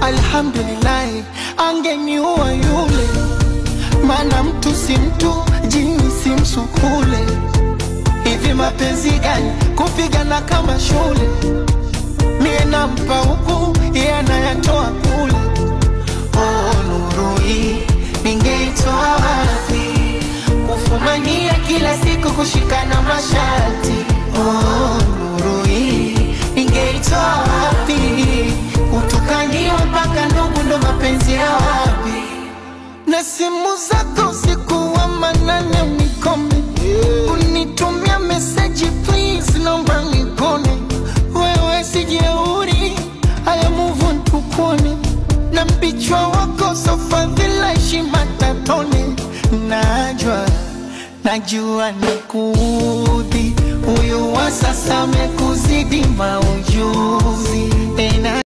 Alhamdulillah, angeniua yule. Maana mtu si mtu, jini si msukule. Hivi mapenzi gani kupigana kama shule? Mie nampa huku, yeye anayatoa kule. Oh, nuru hii ningeitoa wapi? Kufumania kila siku kushikana masharti. Oh, nuru hii ningeitoa wapi? Kutukaniwa mpaka ndugu ndo mapenzi ya wapi? Na simu zako usiku wa manane unikome, unitumia message please naomba nikone. Wewe si jeuri, haya move on tukone. Na mpichwa wako sofa vila heshima tatone. Najua, najua nakuudhi, huyu wa sasa amekuzidi maujuzi. Tena